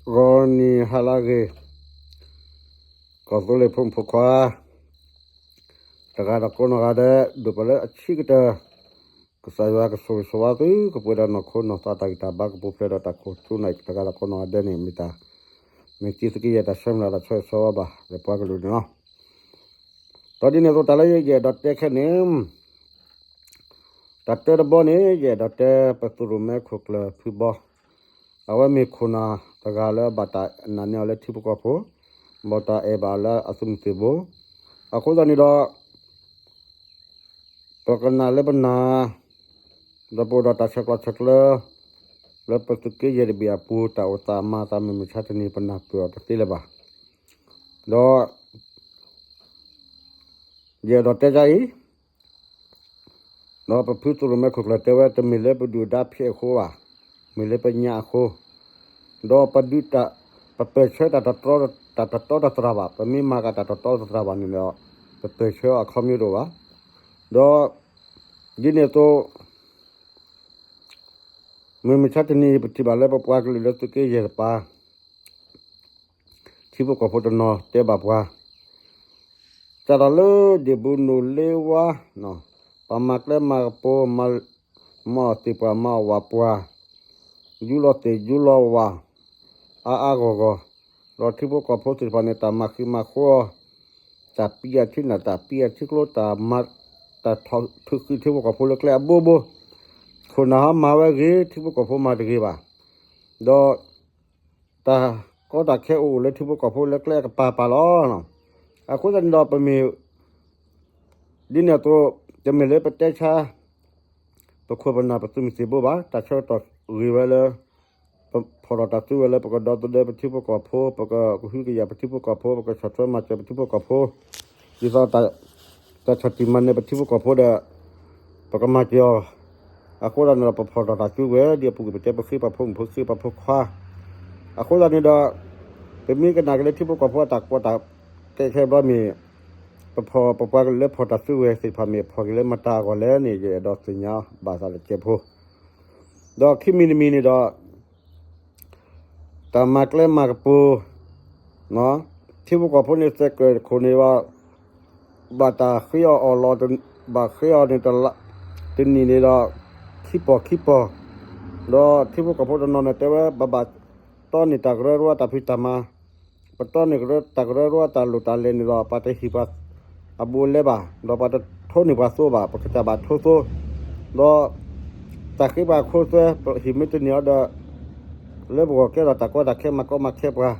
ဂီၤနံၤဟါလၢအဂ့ၤ, ကီၢ်သူလ့ၤဖိမုၣ်ဖိခွါ တဂၤဒီးကိးနီၢ်ဂၤဒဲး ဒိၣ်ပှၤလၢအဆံးကတၢၢ်, ကစၢ်ယွၤကဆိၣ်ဂ့ၤဆိၣ်ဝါသု ကပှဲၤဒီးနီၢ်ခိနီၢ်သးတၢ်ဂံၢ်တၢ်ဘါ ကပူၤဖျဲးဒီးတၢ်ခိၣ်ဆူနၢ် တဂၤဒီးကိးနီၢ်ဂၤဒဲးန့ၣ် မ့ၢ်တၢ် မ့ၢ်တံသုးက့ယဲၢ်တၢ်ဆၢမုၢ်လၢ်တၢ်ဆၢဂ့ၤဆၢဝါဘၣ် ဒီးပှၤကလုာ်န့ၣ်လီၤ. ဒီးဒ်န့ၣ်အသိးတၢ်လၢယအဲၣ်ဒိးတဲခဲန့ၣ် တၢ်တၢတဘီန့ၣ် ယအဲၣ်ဒိးတဲပသုးရိၣ်မဲခိၣ်ကျၢၢ်ဖုဘီ, အဝဲမ့ၢ်ခိၣ်နၢ်တဂၤလၢအဘၣ်တၢ်နာ်န့ၢ်အီၤလၢထံဖိကီၢ်ဖိ, ဘၣ်တၢ်အဲၣ်ဘၣ်လၢအသုးမုၢ်သံၣ်ဘိ, အဃိသတးန့ၣ်ဒီး ပကနၣ်လၢပနၢ် ဒီးပအိၣ်ဒီးတၢ်ဆဲးကျိးဆဲးကျၢ လၢပသုးက့ယဲၢ်တဘ့ၣ်အပူၤ တၢ်အိၣ်သးမၤသးမုၢ်မဆါတနံၤ ပနၢ်ပၢၢ်အီၤတသ့လၢၤဘၣ်. ဒီး ယအဲၣ်ဒိးတဲဒ်အံၤ, ဒီးပဖုသုးရိၣ်မဲခိၣ်ကျၢၢ်တဲဝဲ တမ့ၢ်လၢပဒုၣ်ဒါဖျဲးအဃိဘၣ်, မ့ၢ်လၢပညါအဃိ, ဒီးပဒုးတၢ် ပပၢၢ်ဆၢတၢ်တတြီ တၢ်တတီတတြၢ်ဘၣ်, ပမ့ၢ်မၤကတၢ်တတီတတြၢ်ဘၣ်န့ၣ်ဒီး ပပၢၢ်ဆၢအခီပညီတအိၣ်ဘၣ်. ဒီး ဒ်န့ၣ်အသိး မုၢ်မဆါတနံၤ ပထံၣ်ဘၣ်လၢပပှၤကလုာ်လၢသုးက့ယဲၢ်တပၤ ထံဖိကီၢ်ဖိတနီၤတဲဘၣ်ပှၤ, စးထီၣ်လၢဒ့ၣ်ဘူးနိၣ်လ့ဝါ, ပှၤမၤကျဲမၤကပူၤ, မၤအီၣ်သ့ၣ်ပှၢ်မၤအီၣ်ဝၣ်ပှၢ်, ယူလီၤသ့ၣ်ယူလီၤဝၣ်, အါအါဂီၢ်ဂီၢ်, ဒီးထံဖိကီၢ်ဖိသ့ၣ်တဖၣ်န့ၣ် တၢ်မၤဃံမၤဃီအီၤ, တၢ်ပံအထံနၢ် တၢ်ပံအထံကျိ တၢ်မၤ တၢ်ထုးဃံထံဖိကီၢ်ဖိလၢကျဲအဘိဘိ, ခိၣ်နၢ်ဟီမၤဝဲဂ့ၤ ထံဖိကီၢ်ဖိမၤတဂ့ၤဘၣ်, ဒီး တၢ်ကီတၢ်ခဲအိၣ်အိၣ်လၢထံဖိကီၢ်ဖိလၢကျဲအကပၤပၤလီၤ. အဃိသတးန့ၣ်ဒီး ပမ့ၢ် ဒ်န့ၣ်အသိး တမ့ၢ်လၢပတဲဆါ ပခိၣ်ပနၢ်ပသုးမုၢ်သံၣ်ဘိဘၣ်, တၢ်ဆၢကတီၢ်ဂ့ၤဝဲလၢ ပဖီၣ်ထီၣ်တၢ်စုဝဲလၢ ပကဒီသဒၢပထံဖိကီၢ်ဖိ, ပကဟုကယာ်ပထံဖိကီၢ်ဖိ, ပကဆီၣ်ထွဲမၤစၢၤပထံဖိကီၢ်ဖိ, ဒ်သိး တၢ်ဆီၣ်တံၢ်မၤနၢၤပထံဖိကီၢ်ဖိဒီး ပကမၤစၢၤအီၤ, အဃိသတးန့ၣ်ဒီး ပဖီၣ်ထီၣ်တၢ်စုဝဲ ဒ်အပူၤကွံာ်ပတဲပဃ့ပှၤဖိမုၣ်ဖိဃ့ပှၤဖိခွါ, အဃိသတးန့ၣ်ဒီး ပမ့ၢ်ကနၣ်က့ၤလၢထံဖိကီၢ်ဖိအတၢ်ကီတၢ်ခဲခဲဘျီမ့ၢ် ပဖီၣ်ပပှၤကလုာ်လၢဖီၣ်တၢ်စုဝဲသ့ၣ်တဖၣ်မ့ၢ်ဖီၣ်က့ၤလၢမတၤအဂီၢ်လဲၣ်န့ၣ် ယအဲၣ်ဒိးသ့ၣ်ညါဘၣ်သးတစဲးဖိ, ဒီးခံမံၤတမံၤန့ၣ်ဒီး တၢ်မၤကျဲမၤကပူၤ, ထံဖိကီၢ်ဖိန့ၣ် သဲးကၢၢ်ခိၣ်န့ၣ်ဒီး ဘၣ်တၢ်ဃ့အီၤအီၣ်လီၤ, ဘၣ်ဃ့အီၤန့ၣ် တနံၣ်န့ၣ်ဒီး ခံပီၢ်ခံပီၢ်, ဒီးထံဖိကီၢ်ဖိတနီၤန့ၣ်တဲဝဲ ပဘၣ်တီန့ၢ်တၢ်ကရၢကရိတၢ်ဖံးတၢ်မၤ, ပတီန့ၢ်တၢ်ကရၢကရိတၢ်လိၣ်တၢ်လဲၤန့ၣ်ဒီး ပှၤတဟံၣ်ပှၤအဘူးအလဲဘၣ်, ဒီးပှၤတထိန့ၢ်ပှၤသိဘၣ်, ပကစၢ်ဘၣ်ထိသိ, ဒီး တၢ်ဃ့ပှၤခိသွဲ ပဟံၣ်မ့ၢ်တန့ၢ်အီၤဒီး လၢပဂီၢ်ကဲထီၣ်တၢ်ကီတၢ်ခဲမၤကီမၤခဲပှၤ,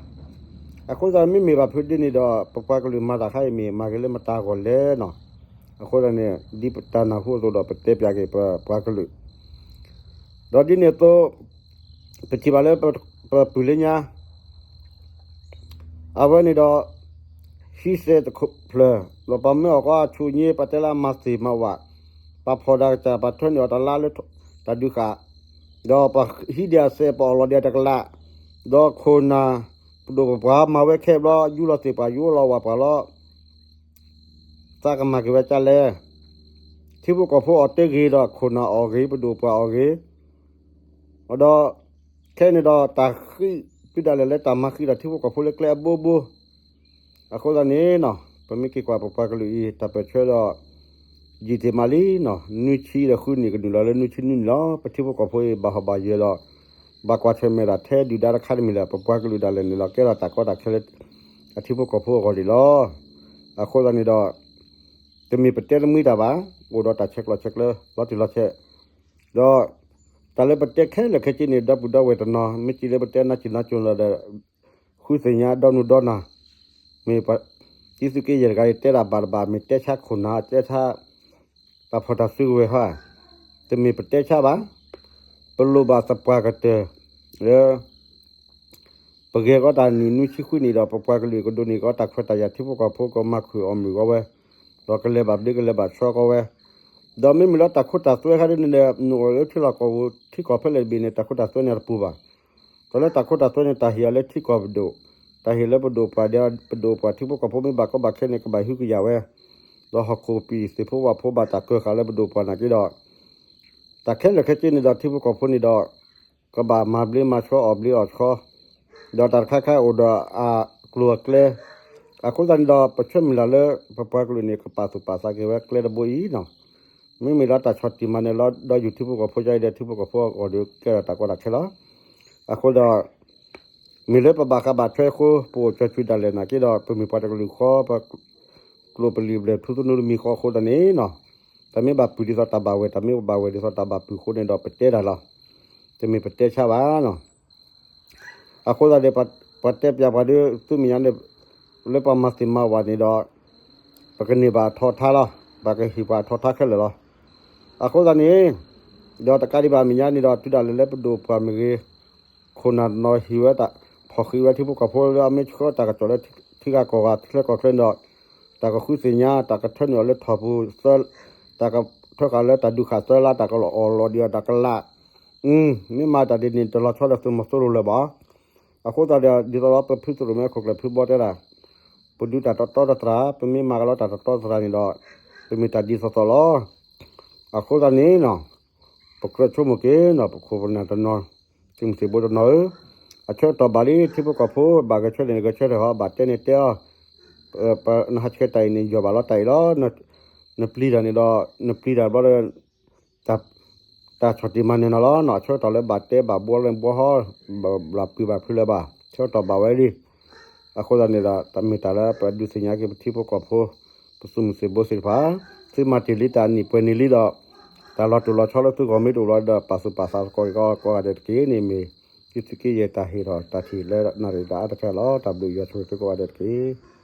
အဃိသတးမ့မ့ၢ်ဘၣ်ဖုးဒ်န့ၣ်ဒီး ပပှၤကလုာ်မၤတၢ်ခါအံၤမ့ၢ်မၤက့ၤလၢမတၤအဂီၢ်လဲၣ်နီၤ, အဃိသတးန့ၣ် ဒ်ပတၢ်နၢ်ဟူအသိးဒီး ပတဲပၠးက့ၤပပှၤကလုာ်, ဒီးဒ်န့ၣ်အသိး ပထံၣ်ဘၣ်လၢ ပပုၢ်လၢညါ အဝဲန့ၣ်ဒီး ဟံးစဲးတဖျၢၣ် ဒီးပှၤမၢအီၣ်ကီအဆူၣ်ညါ ပှၤတဲလၢအမၤသ့ၣ်မၤဝၣ်, ပှၤဖီၣ်ဒၣ်ကစၢ် ပှၤထၢန့ၢ်အီၤတလါလၢတၢ်ဒုးဃာ်, ဒီးပှၤဟံးဒံးအစဲး ပှၤအီၣ်လီၤဒံးတကလး, ဒီးခိၣ်နၢ် ပဒိၣ်ပပှၢ်မၤဝဲခဲဘျီ ယူလီၤသ့ၣ်ပှၢ်ယူလီၤဝၣ်ပှၢ်လီၤ သးကမၤက့ၤဝဲဒ်လဲၣ်. ထံဖိကီၢ်ဖိအီၣ်တ့ၢ်ဂ့ၤဒီး ခိၣ်နၢ်အီၣ်ဂ့ၤ ပဒိၣ်ပှၢ်အီၣ်ဂ့ၤ, ဒီး ခဲအံၤန့ၣ်ဒီး တၢ်ဃံးတုၤဒၣ်လဲာ်လၢတၢ်မၤဃံးဒီးထံဖိကီၢ်ဖိလၢကျဲအဘိဘိ, အဃိသတးန့ၣ်နီၤ ပမ့ၢ်က့ၤကွၢ်ပပှၤကလုာ်အံၤ တၢ်ပၢၢ်ဆၢဒီး ယံာ်တ့ၢ်မးလံနီၤ နွံဆံဒီးဃုနံၣ် ကနုာ်လီၤလၢနွံဆံနွံနံၣ်လီၤ. ပထံဖိကီၢ်ဖိအံၤ ဘၣ်ဟီၣ်ဘၣ်ယၢၤဒီး ဘၣ်ကွၢ်ဆၢၣ်မဲာ်တၢ်ထဲဒုၣ်ဒါတခါတမံၤလၢၤ ပပှၤကလုာ်ဒၣ်လဲာ်န့ၣ်လီၤ ကဲထီၣ်တၢ်ကီတၢ်ခဲလၢ အထံဖိကီၢ်ဖိအဂီၢ်ဒံးလီၤ. အဃိသတးန့ၣ်ဒီး တမ့ၢ်ပတဲတမှံတၢ်ဘၣ်, အိၣ်ဒီးတၢ်ဆဲးကျိးဆဲးကျၢ လီၤတံၢ်လီၤဆဲး, ဒီး တၢ်လၢပတဲခဲလၢာ်ခဲဆ့န့ၣ် ဒီပုၢ်ဒီဝဲၢ်တနီၤ မ့ၢ်စံးလၢပတဲနၢ်စံၣ်နၢ်စိၤလီၤဒီး ဃုသ့ၣ်ညါဒီနုၢ်ဒီနၢ်, မ့ၢ်ပှၤ တံသုးက့ယဲၢ်တဂၤအံၤတဲတၢ်ဘၣ်တဘၣ် မ့ၢ်တဲဆါခိၣ်နၢ် တဲဆါ ပှၤဖီၣ်တၢ်စုကဝဲၤဟါ, တမ့ၢ်ပတဲဆါဘၣ်, ပလိၣ်ဘၣ်သပှၢ်ကတၢၢ် လၢ ပဂဲၤကီးတၢ်နံၣ်နွံဆံဃုနံၣ်ဒီး ပပှၤကလုာ်ကဒိးန့ၢ်ကီးတၢ်ခွဲးတၢ်ယာ် ထံဖိကီၢ်ဖိကမၤခုၣ်အီၣ်မုာ်ကီးဝဲ, ဒီးကလဲၤဘၣ်ဘျ့ကလဲၤဘၣ်ဆှီကီးဝဲ, ဒီးမ့မ့ၢ်လၢတၢ်ခိတၢ်သွဲခါဒ်န့ၣ်ဒီး နအိၣ်လၢထံလီၢ်ကီၢ်ပူၤ ထံကီၢ်ဖဲလဲၣ်တဘ့ၣ်န့ၣ် တၢ်ခိတၢ်သွဲန့ၣ်တပူၤဘၣ်. ဒီးလၢတၢ်ခိတၢ်သွဲန့ၣ် တၢ်ဟ့ၣ်အီၤလၢထံကီၢ်ပဒိၣ်, တၢ်ဟ့ၣ်လၢပဒိၣ်ပှၢ်ဒီး ပဒိၣ်ပှၢ်ထံဖိကီၢ်ဖိမ့ၢ်ဘၣ်ကီဘၣ်ခဲန့ၣ် ကဘၣ်ဟုကယာ်ဝဲ, ဒီးဟီၣ်ခိၣ်ပံၤသ့ၣ်ဖိဝၣ်ဖိဘၣ်တၢ်ကၢဃာ်လၢပဒိၣ်ပှၢ်နာ်က့ဒီး တၢ်ခဲလၢာ်ခဲဆ့န့ၣ်ဒီး ထံဖိကီၢ်ဖိန့ၣ်ဒီး ကဘၣ်မၤဘျ့မၤဆှီအီၣ်ဘျ့အီၣ်ဆှီ, ဒီးတၢ်တခါခါအိၣ်ဒီးအကျိၤအကျဲ, အဃိသတးန့ၣ်ဒီး ပဆၢမုၢ်လၢ်လၢ ပပှၤကလုာ်န့ၣ် ကပာ်သူၣ်ပာ်သးက့ၤဝဲကျဲတဘိအံၤနီၤ, မ့မ့ၢ်လၢတၢ်ဆီၣ်တံၢ်မၤနၢၤလီၤဒီး YouTube ကီၢ်ဖိကဒီး ထံဖိကီၢ်ဖိအဂီၢ်ဒီးကဲထီၣ်တၢ်ကီတၢ်ခဲလီၤ. အဃိဒီး မ့ၢ်လၢပဘၣ်ဃးဘၣ်ထွဲအဃိ ပအိၣ်ကၠီၤစုၤဒၣ်လဲာ်နာ်က့ဒီး ပမ့ၢ်ပှၤတကလုာ်ဃီ ပ ကျိာ်ပလံာ်ဘျဲၣ်ထူသနူတမံၤဃီအဃိသတးန့ၣ်နီၤ, တၢ်မ့ၢ်ဘၣ်ပုၢ်ဒ်သိးတၢ်ဘၣ်ဝဲၢ်, တၢ်မ့ၢ်ဘၣ်ဝဲၢ်ဒ်သိးတၢ်ဘၣ်ပုၢ်အဃိန့ၣ်ဒီး ပတဲတၢ်လီၤ. တမ့ၢ်ပတဲဆါဘၣ်နီၤ. အဃိသတးန့ၣ် ပှၤတဲပၠးပှၤဒီး သုမဲာ်ညါန့ၣ် လၢပှၤမၤသ့ၣ်မၤဝၤန့ၣ်ဒီး ပကန့ၢ်ဘၣ်အထီးထါလီၤ. ပကဟ့ၣ်ပှၤအထီးထါခဲလၢာ်လီၤ. အဃိသတးန့ၣ် ဒီးတကးဒံးဘၣ်မဲာ်ညါန့ၣ်ဒီး တုၤဒၣ်လဲာ်လၢပဒိၣ်ပှၢ်မ့ၢ်ဂ့ၤ ခိၣ်နၢ်တနီၤဟ့ၣ်ဝဲတၢ်ဖီၣ်ဃံးဝဲထံဖိကီၢ်ဖိလၢအမ့ၢ်ဆှၢတၢ်ကစီၣ်လၢထံဂၤကီၢ်ဂၤထံချၢကီၢ်ချၢန့ၣ်ဒီး တၢ်ကဃုသ့ၣ်ညါ တၢ်ကထၢနုာ်အီၤလၢထီၣ်ပူၤသၢ, တၢ်ကထၢဃာ်လၢတၢ်ဒုးဃာ်သၢလါ တၢ်ကလီၤအီၣ်လီၤဒံးအီၤတၢ်ကလး, မ့ၢ်မၤတၢ်ဒ်န့ၣ် တလီၤဆီဒီးသုးမီၤစိရိၤလၢၤဘၣ်. အဃိသတးဒီး ဒ်သိးဒီးပဖုသရိာ်မ့ၢ်ခိၣ်ကျၢၢ်ဖုဘီတဲဒၣ် ပဒုးတၢ်တတီတတြၢ် ပမ့ၢ်မၤကလီတၢ်တတီတတြၢ်န့ၣ်ဒီး ပမ့ၢ်တၢ်ဒ်သိးသိးလီၤ. အဃိသတးန့ၣ်နီၤ ပကြၢးဆိကမိၣ်က့ၤနီၤ ပခိၣ်ပနၢ်တနီၤ သုးမုၢ်သံၣ်ဘိတနီၤဧၢ, အဆၢကတီၢ်ဘၣ်လံ ထံဖိကီၢ်ဖိ ဘၣ်ဂဲၤဆၢထၢၣ်န့ၣ် ဂဲၤဆၢထၢၣ်ဟီ ဘၣ်တဲန့ၣ်တဲအီၤ, နဟးဆှဲးတၢ်အံၤန့ၣ် ယီၢ်ဘၣ်လီၤတၢ်အံၤလီၤ, နပျံၤတၢ်န့ၣ်ဒီး နပျံၤတၢ်ဘျီဒီး တၢ်ဆီၣ်တံၢ်မၤနၢၤနီၤလီၤနီၤ, အဆၢကတီၢ်လၢဘၣ်တဲဘၣ်ဘှီလၢဘှီဟီ, ဘၣ်ပျံၤဘၣ်ဖုးလၢၤဘၣ်, ဆၢကတီၢ်ဘၣ်ဝဲလံ. အဃိသတးန့ၣ်ဒီး တၢ်မ့ၢ်တၢ်လၢပဒုးသ့ၣ်ညါက့ၤပထံဖိကီၢ်ဖိ ပသုးမုၢ်သံၣ်ဘိသ့ၣ်တဖၣ်, သုမၤတ့ၢ်လံတၢ်အနံၣ်ပှဲၤနံၣ်လံဒီး တၢ်လီၤတိၢ်လီၤဆီလၢသုဂီၢ်မ့ၢ်တအိၣ်လီၤဒီး ပာ်သူၣ်ပာ်သးသကိးက့ၤကိးဂၤဒဲးတက့ၢ်န့ၣ်မ့ၢ် သုသုးက့ယဲၢ်တၢ်ဟ့ၣ်ထီၣ်တၢ်ထံၣ်လၢနၣ်ရံၣ်တၢ်အါတက့ၢ်လီၤ. တၢ်ဘျုးယွၤဆိၣ်ဂ့ၤသုကိးဂၤဒဲးတက့ၢ်.